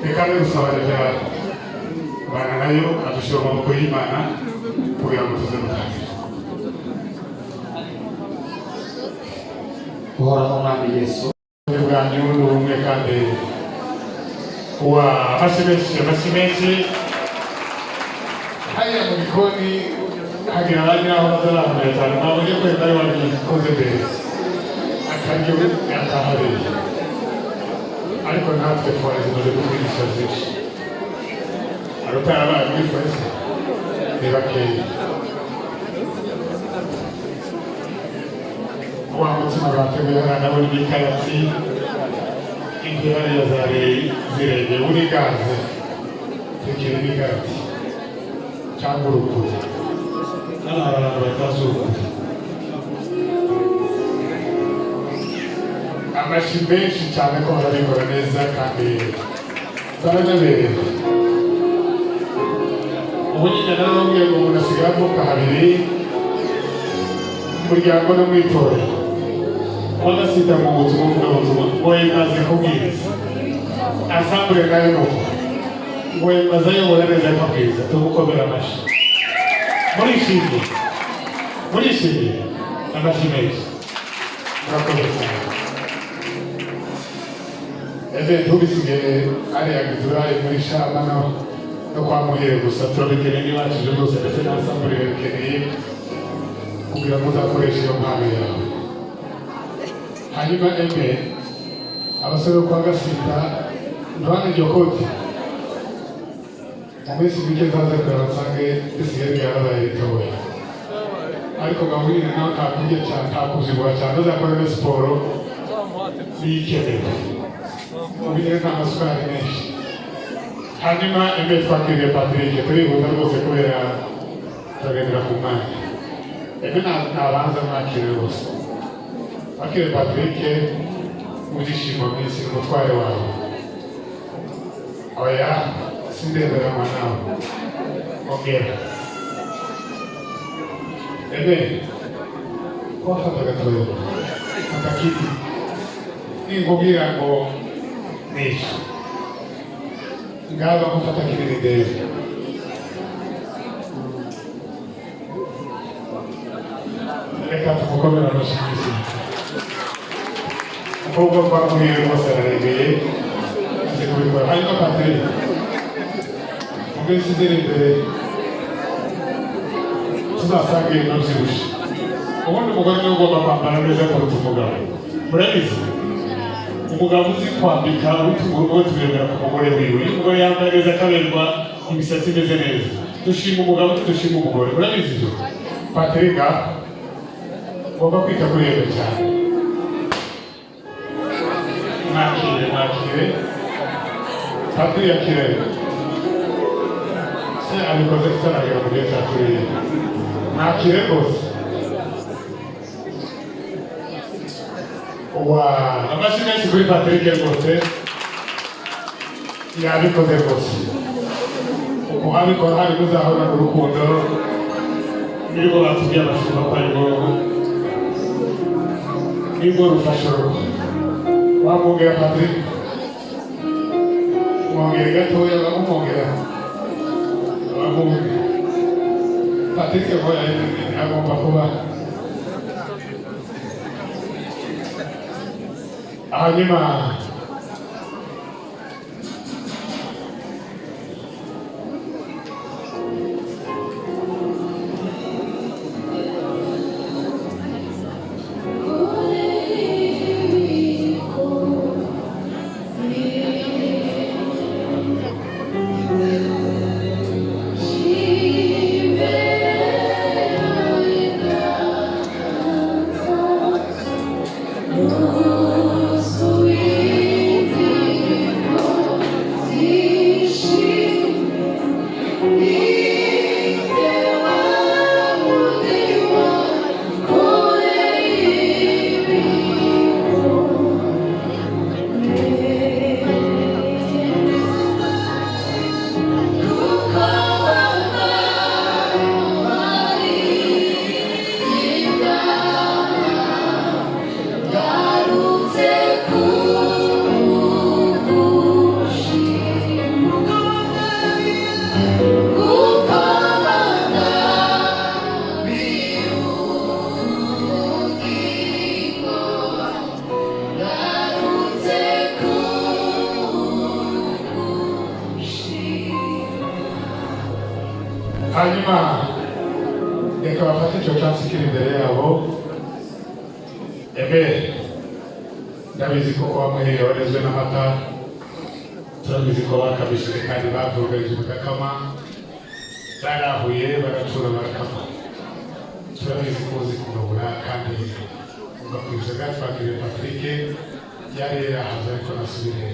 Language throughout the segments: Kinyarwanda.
Reka rero gusaba reka bana nayo adushyira mu maboko y'Imana kugira ngo tuze gutangira. Uhoraho Mwami Yesu. Bwanyu ni ubumwe kandi wa amashyi menshi, amashyi menshi. Hariya mu gikoni hagira abandi naho bazarambuye cyane. Mwabonye ko bari babikoze mbere, akaryo yakahabereye, ariko natwe foyer zimaze kutwigisha byinshi. Hari utarabaye muri foyer se? Ni bakeya. Wa mutsima bateguye hariya nabo ni ikarati, inkwi hariya zari zirengeye uri gaze tekera imikarati cyangwa urukuri. Hano hari abantu batazi urukuri. Amashyi menshi cyane ko barabikora neza kandi baranaberewe. Ubu nyine narababwiye ngo umuntu asigaye avuka habiri, mu muryango no mu itorero. Wanasita mu butumwa, mvugabutumwa, ngo yemaze kubwiriza asambure nayo, nuko ngo yemaze ayobora neza akabwiriza. Tumukomera amashyi. Murishimye? Murishimye? Amashyi menshi, murakoze cyane. Ebe ntubisige ariya gituraye muri shama no kwa Muhire gusa, turabikeneye n'iwacu rwose, ndetse n'asambure bikeneye kugira ngo uzakoreshe iyo mpano yawe. Hanyuma eme abasore bo kwa Gasita, ntibane iryo koti, mu minsi mike nzaze kureba nsange risigaye ryarabaye ritoya. Ariko gahunda nawe nta kurya cyane, nta kubyibuha cyane, azakoremo siporo niyikenewe, ubigire nta masukari menshi. Hanyuma eme twakiriye Patrick, turihuta rwose kubera turagendera ku mwanya. Eme nabanza mwakire rwose, wakire Patrick mu byishimo byinshi, umutware wawe. Oya, sindemeranywa nawe, ongera. Eme ko wafata gatoya, fata kiti, ninkubwira ngo nisho ngaba gufata kinini ndebe. Reka tumukomere amashyi menshi. Umukobwa twamuhiye rwose ararengeye, azi kubikora. Hanyuma Patrick, mu minsi iri imbere tuzasanga ibintu byibushe. Ubundi umugore niwe ugomba kwambara neza kuruta umugabo, murabizi. Umugabo uzi kwambika urugo tubemera ku mugore wiwe. Iyo umugore yambaye neza, akaberwa, imisatsi imeze neza, dushima umugabo, tudushima umugore, murabizi ibyo. Patrick, ngomba kwita kuri yego cyane. Mwakire, mwakire Patrick, akire se abikoze tutaragera mu gihe cya turiye. Mwakire rwose. Wa amashyi menshi kuri Patrick rwose, yabikoze rwose. Uko abikora hari muzahorana urukundo, nibwo batubwiye abashumba ko aribwo nibwo rufasha urugo. Wamwongera Patrick, mwongere gatoya, bamumwongera, bamwongera Patrick ngo agomba kuba. Hanyuma Hanyuma reka bafate icyo cyansi kiri imbere yabo. Ebe ndabizi ko wamuhiriye, warezwe n'amata. Turabizi ko bakamishije kandi bavugarije bagakama, barahuye, baracura, barakama. Turabizi ko uzi kugabura kandi ugakwizaga. Twakiriye Patrick, yari yahaze ariko nasubire.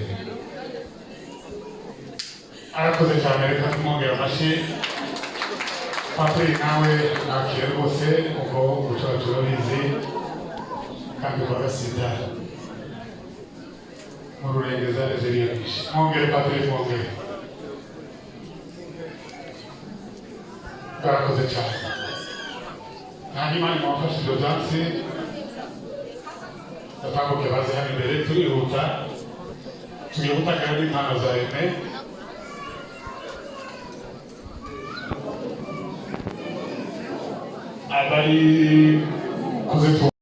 Arakoze cyane, reka tumwongera amashyi. Patrick, nawe nakire rwose ubwo umuco wacu urabizi kandi kwa Gasita mu Rurenge zareze biyamisha. Mwongere Patrick, mwongere. Barakoze cyane. Hanyuma nimubafashe ibyo byansi batambuke baze hano imbere. Turihuta, tugiye gutanga n'impano za Aime. Abari kuzitura.